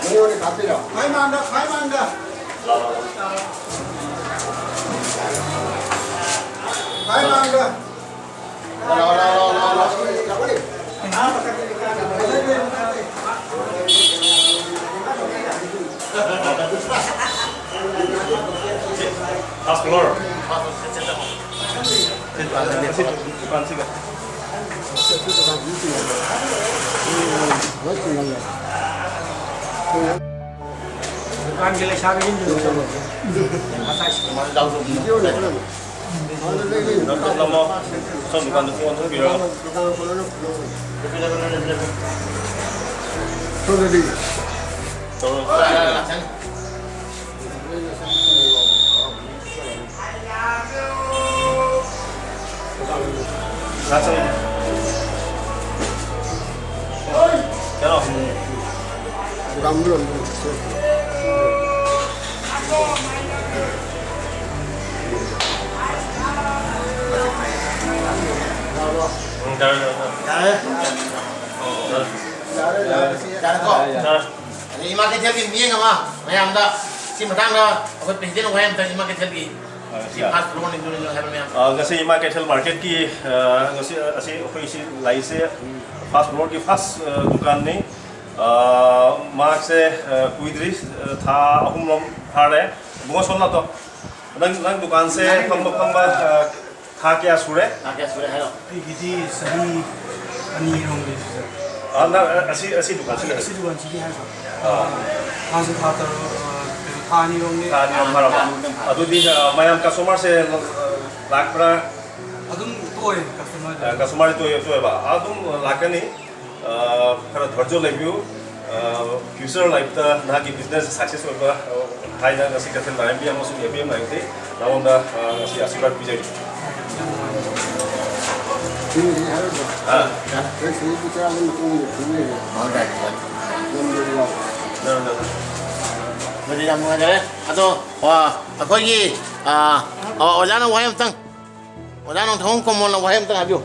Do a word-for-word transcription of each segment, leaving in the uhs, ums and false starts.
ꯃꯉꯣꯟꯗ ꯀꯥꯞꯄꯤꯔꯣ? ꯈ꯭ꯋꯥꯏ ꯃꯥꯡꯗ, ꯈ꯭ꯋꯥꯏ ꯃꯥꯡꯗ꯫ ꯈ꯭ꯋꯥꯏ ꯃꯥꯡꯗ꯫ ꯂꯥꯎ, ꯂꯥꯎ, ꯂꯥꯎ, ꯂꯥꯎ, ꯂꯥꯎ꯫ First floor꯫ ꯁꯤ ꯗꯨꯀꯥꯟꯁꯤꯒ꯫ ꯗꯨꯀꯥꯟꯒꯤ ꯂꯩꯁꯥꯕꯤꯁꯤꯡꯗꯨ ꯃꯇꯥꯏ꯫ ꯅꯪ ꯆꯠꯂꯝꯃꯣ꯫ ꯁꯣꯝ ꯗꯨꯀꯥꯟꯗ ꯄꯣꯠ ꯑꯣꯟꯊꯣꯛꯄꯤꯔꯣ꯫ ꯁꯣꯝꯗꯗꯤ꯫ ꯇꯧꯔꯣ꯫ ꯉꯥꯛ ꯆꯪꯉꯣ꯫ ꯀꯩꯅꯣ? ꯎꯝ, ꯌꯥꯔꯦ, ꯌꯥꯔꯦ, ꯌꯥꯔꯦ꯫ ꯌꯥꯔꯦ꯫ ꯌꯥꯔꯦ꯫ ꯌꯥꯔꯦꯀꯣ? ꯌꯥꯔꯦ꯫ ꯑꯗꯩ ꯏꯃꯥ ꯀꯩꯊꯦꯜꯒꯤ ꯃꯤꯠꯌꯦꯡ ꯑꯃ ꯃꯌꯥꯝꯗ ꯁꯤ ꯃꯇꯥꯡꯗ ꯑꯩꯈꯣꯏ president ꯋꯥꯍꯩ ꯑꯃꯇꯪ ꯏꯃꯥ ꯀꯩꯊꯦꯜꯒꯤ ꯁꯤ ꯑ, first floor ꯅꯤ, ꯗꯨꯅꯤ, ꯗꯨꯅꯤ ꯍꯥꯏꯕ ꯃꯌꯥꯝ꯫ ꯑ, ꯉꯁꯤ ꯏꯃꯥ ꯀꯩꯊꯦꯜ marketꯀꯤ, ꯑ, ꯉꯁꯤ, ꯑ, ꯑꯁꯤ ꯑꯩꯈꯣꯏ ꯁꯤ ꯂꯥꯛꯏꯁꯦ first floorꯒꯤ first, ꯑ, ꯗꯨꯀꯥꯟꯅꯤ꯫ ꯑ, ꯃꯍꯥꯛꯁꯦ, ꯑ, ꯀꯨꯏꯗ꯭ꯔꯤ, ꯑ, ꯊꯥ ꯑꯍꯨꯝꯂꯣꯝ ꯐꯥꯔꯦ꯫ ꯏꯕꯨꯡꯉꯣ ꯁꯣꯝ ꯂꯥꯛꯇꯣ꯫ ꯅꯪ, ꯅꯪ ꯗꯨꯀꯥꯟꯁꯦ ꯐꯝꯕ, ꯐꯝꯕ, ꯑ, ꯊꯥ ꯀꯌꯥ ꯁꯨꯔꯦ? ꯊꯥ ꯀꯌꯥ ꯁꯨꯔꯦ ꯍꯥꯏꯔꯣ? ꯑꯩꯒꯤꯗꯤ ꯆꯍꯤ ꯑꯅꯤꯔꯣꯝꯗꯤ ꯁꯨꯔꯦ꯫ ꯑ, ꯅꯪ, ꯑ, ꯑꯁꯤ, ꯑꯁꯤ ꯗꯨꯀꯥꯟꯁꯤ ꯑꯁꯤ, ꯂꯩ? ꯑꯁꯤ ꯗꯨꯀꯥꯟꯁꯤꯗꯤ ꯍꯥꯏꯕ? ꯑ, ꯊꯥꯁꯦ ꯊꯥ ꯇꯔꯨꯛ, ꯑ, ꯀꯩꯅꯣ, ꯊꯥ ꯑꯅꯤꯔꯣꯝꯗꯤ꯫ ꯊꯥ ꯑꯅꯤꯔꯣꯝ ꯐꯥꯔꯕ? ꯑꯗꯨꯗꯤ, ꯑ, ꯃꯌꯥꯝ customerꯁꯦ, ꯑ, ꯂꯥꯛꯄ꯭ꯔꯥ? ꯑꯗꯨꯝ ꯇꯣꯛꯑꯦ customerꯗꯤ꯫ ꯑ, customerꯗꯤ ꯇꯣꯛꯑꯦ, ꯇꯣꯛꯑꯦꯕ꯫ ꯑꯗꯨꯝ ꯂꯥꯛꯀꯅꯤ꯫ ꯑ, ꯈꯔ ꯙꯣꯔꯖꯣ ꯂꯩꯕꯤꯌꯨ꯫ ꯑ, future lifeꯇ ꯅꯍꯥꯛꯀꯤ business success ꯑꯣꯏꯕ, ꯑ, ꯍꯥꯏꯅ ꯉꯁꯤ ꯀꯩꯊꯦꯜ ꯂꯥꯏꯔꯦꯝꯕꯤ ꯑꯃꯁꯨꯡ ꯑꯦ ꯄꯤ ꯑꯦꯝ ꯂꯥꯏꯔꯦꯝꯕꯤ ꯅꯉꯣꯟꯗ, ꯑ, ꯉꯁꯤ ꯑꯁꯤꯔꯕꯥꯗ ꯄꯤꯖꯔꯤ꯫ ꯑ꯫ ꯌꯥꯝ ꯅꯨꯡꯉꯥꯏꯖꯔꯦ꯫ ꯑꯗꯨꯗꯤ ꯌꯥꯝ ꯅꯨꯡꯉꯥꯏꯖꯔꯦ꯫ ꯑꯗꯣ, ꯑ, ꯑꯩꯈꯣꯏꯒꯤ, ꯑ, ꯑ, ꯑꯣꯖꯥꯅ ꯋꯥꯍꯩ ꯑꯃꯇꯪ, ꯑꯣꯖꯥ ꯅꯣꯡꯊꯣꯝꯕꯝ ꯀꯣꯃꯣꯟꯅ ꯋꯥꯍꯩ ꯑꯃꯇꯪ ꯍꯥꯏꯕꯤꯌꯨ꯫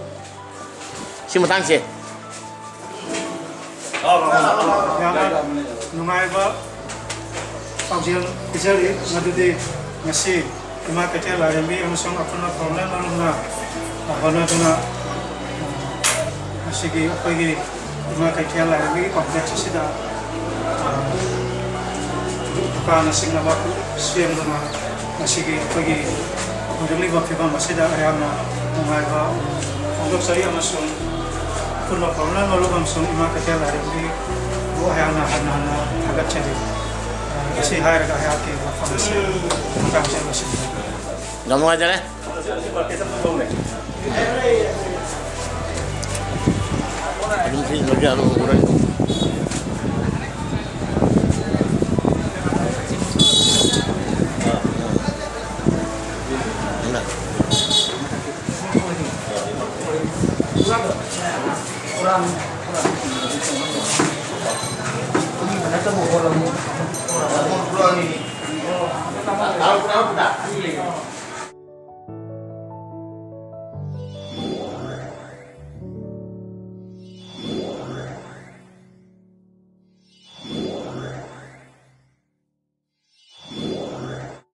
ꯁꯤ ꯃꯇꯥꯡꯁꯦ꯫ ꯌꯥꯝꯅ ꯅꯨꯡꯉꯥꯏꯕ ꯄꯥꯎꯖꯦꯜ ꯄꯤꯖꯔꯤ꯫ ꯃꯗꯨꯗꯤ ꯉꯁꯤ ꯏꯃꯥ ꯀꯩꯊꯦꯜ ꯂꯥꯏꯔꯦꯝꯕꯤ ꯑꯃꯁꯨꯡ ꯑꯄꯨꯟꯕ ꯄꯥꯎꯃꯤ ꯃꯔꯨꯞꯅ ꯍꯣꯠꯅꯗꯨꯅ ꯉꯁꯤꯒꯤ ꯑꯩꯈꯣꯏꯒꯤ ꯏꯃꯥ ꯀꯩꯊꯦꯜ ꯂꯥꯏꯔꯦꯝꯕꯤꯒꯤ ꯀꯣꯝꯄ꯭ꯂꯦꯛꯁ ꯑꯁꯤꯗ ꯗꯨꯀꯥꯟꯅ ꯆꯤꯡꯅꯕ ꯁꯦꯝꯗꯨꯅ ꯉꯁꯤꯒꯤ ꯑꯩꯈꯣꯏꯒꯤ ꯍꯧꯖꯤꯛꯂꯤꯕ ꯐꯤꯕꯝ ꯑꯁꯤꯗ ꯑꯩꯍꯥꯛꯅ ꯅꯨꯡꯉꯥꯏꯕ ꯐꯣꯡꯗꯣꯛꯆꯔꯤ ꯑꯃꯁꯨꯡ ꯑꯄꯨꯟꯕ ꯄꯥꯎꯃꯤ ꯃꯔꯨꯞ ꯑꯃꯁꯨꯡ ꯏꯃꯥ ꯀꯩꯊꯦꯜ ꯂꯥꯏꯔꯦꯝꯕꯤꯕꯨ ꯑꯩꯍꯥꯛꯅ ꯍꯟꯅ ꯍꯟꯅ ꯊꯥꯒꯠꯆꯔꯤ꯫ ꯃꯁꯤ ꯍꯥꯏꯔꯒ ꯑꯩꯍꯥꯛꯀꯤ ꯋꯥꯐꯝ ꯑꯁꯤ ꯃꯇꯥꯡꯁꯤꯗ ꯂꯣꯏꯁꯤꯟꯖꯔꯒꯦ꯫ ꯌꯥꯝ ꯅꯨꯡꯉꯥꯏꯖꯔꯦ꯫ ꯑꯗꯨꯝ ꯁꯤ ꯂꯧꯖꯔꯣ, ꯎꯔꯅꯤ꯫